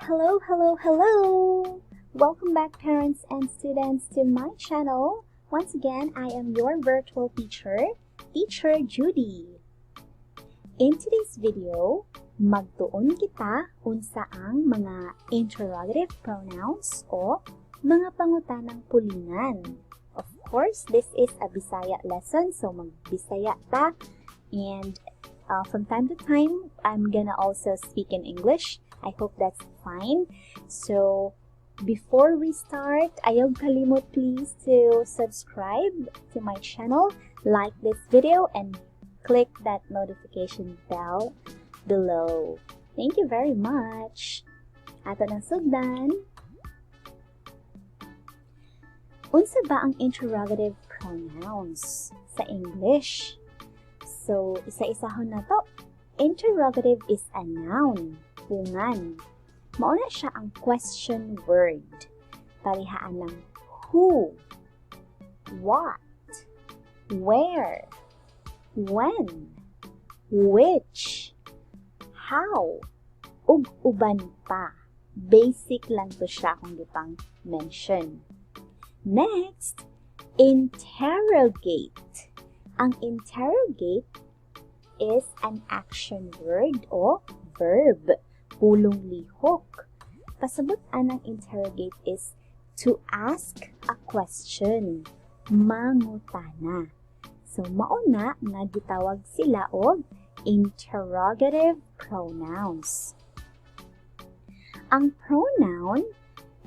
Hello, hello, hello! Welcome back, parents and students, to my channel. Once again, I am your virtual teacher, Teacher Judy. In today's video, magtuon kita unsa ang mga interrogative pronouns o mga pangutanang pulingan. Of course, this is a Bisaya lesson, so mag-Bisaya ta. And from time to time, I'm gonna also speak in English. I hope that's fine. So, before we start, ayaw kalimot please to subscribe to my channel, like this video, and click that notification bell below. Thank you very much. Ato nang sugdan. Unsa ba ang interrogative pronouns sa English? So, isa-isahon nato. Interrogative is a noun, pungan. Mao na siya ang question word. Parihaan ng who, what, where, when, which, how, ug uban pa. Basic lang to siya kung gipang mention. Next, interrogate. Ang interrogate is an action word o verb, pulong lihok. Pasabot anang interrogate is to ask a question, mangutana. So mao na nga gitawag sila og interrogative pronouns. Ang pronoun,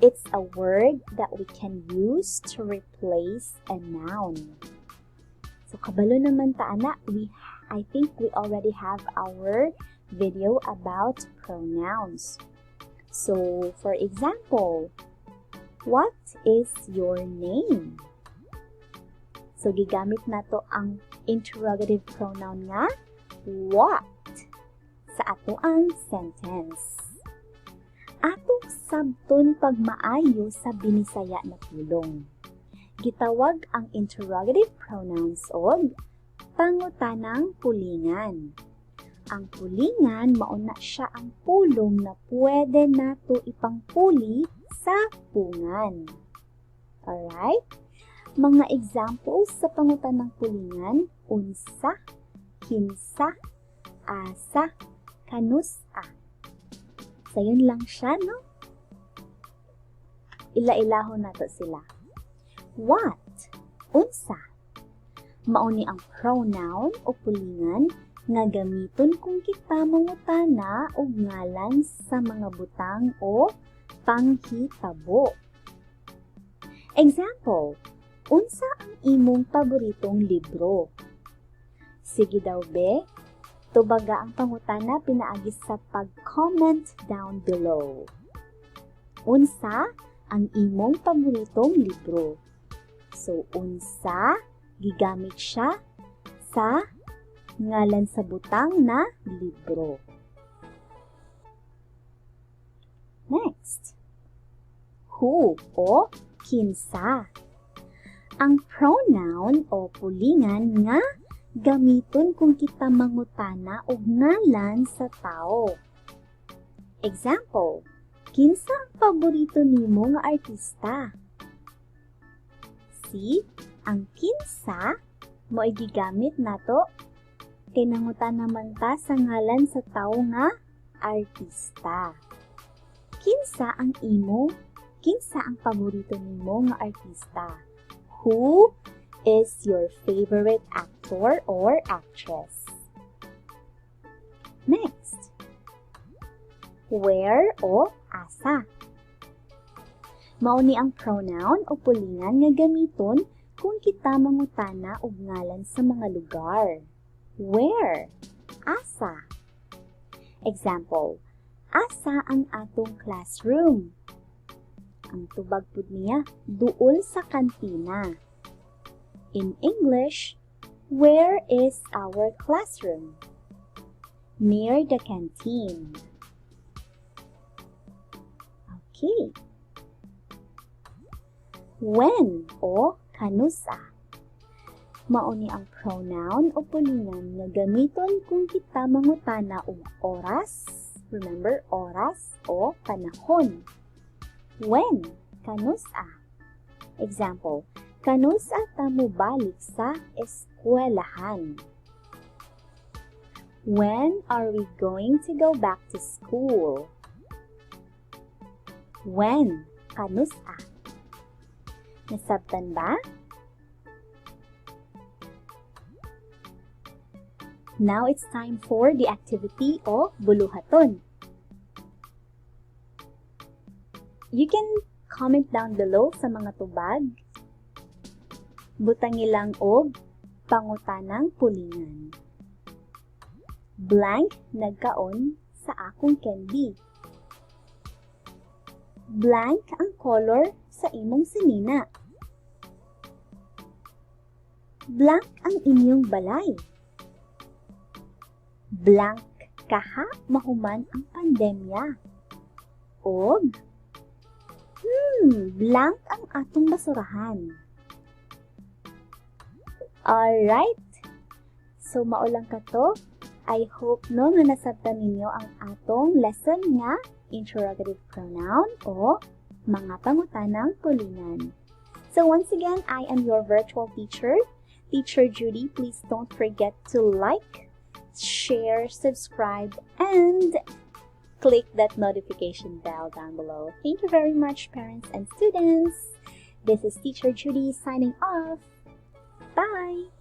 it's a word that we can use to replace a noun. So kabalo naman ta ana, we I think we already have our video about pronouns. So, for example, "What is your name?" So, gigamit nato ang interrogative pronoun nga "what" sa atoang sentence. Atong sabton pagmaayo sa Binisaya na pulong. Gitawag ang interrogative pronouns og pangutanang pulingan. Ang pulingan, mao na siya ang pulong na pwede nato ipangpuli sa pungan. Alright? Mga examples sa pangutanang pulingan: unsa, kinsa, asa, kanus-a. Sayon lang siya, no? Ila-ilahon nato sila. What? Unsa? Mao ni ang pronoun o pulingan nga gamiton kung kita mangutana og ngalan sa mga butang o panghitabo. Example, "Unsa ang imong paboritong libro?" Sige daw be, tubaga ang pangutana pinaagi sa pag-comment down below. "Unsa ang imong paboritong libro?" So, "unsa", gigamit siya sa ngalan sa butang na libro. Next, who o kinsa. Ang pronoun o pulingan nga gamiton kung kita mangutana og ngalan sa tao. Example, "Kinsa ang paborito nimo nga artista?" See, ang "kinsa" mao gigamit nato kay nangutana man ta sa ngalan sa tawo nga artista. Kinsa ang imo? Kinsa ang paborito nimo nga artista? Who is your favorite actor or actress? Next, where o asa. Mao ni ang pronoun o pulingan nga gamiton kung kita mangutana og ngalan sa mga lugar. Where? Asa. Example, "Asa ang atong classroom?" Ang tubag pud niya, "Duol sa kantina." In English, "Where is our classroom?" "Near the canteen." Okay. When o kanusa. Mao ni ang pronoun o pulingan nga gamiton kung kita mangutana og oras, Remember, oras o panahon. When, kanus-a. Example, "Kanus-a ta mobalik sa eskwelahan?" When are we going to go back to school? When, kanus-a. Nasabtan ba? Now it's time for the activity o buluhaton. You can comment down below sa mga tubag. Butangi lang og pangutanang pulingan. Blank nagkaon sa akong candy. Blank ang color sa imong sinina. Blank ang inyong balay. Blank kaha mahuman ang pandemya. Og blank ang atong basurahan. Alright. So mao lang kato. I hope, no, nga nasabtan ninyo ang atong lesson nga interrogative pronoun o mga pangutanang pulingan. So once again, I am your virtual teacher, Teacher Judy. Please don't forget to like, share, subscribe, and click that notification bell down below. Thank you very much, parents and students. This is Teacher Judy signing off. Bye!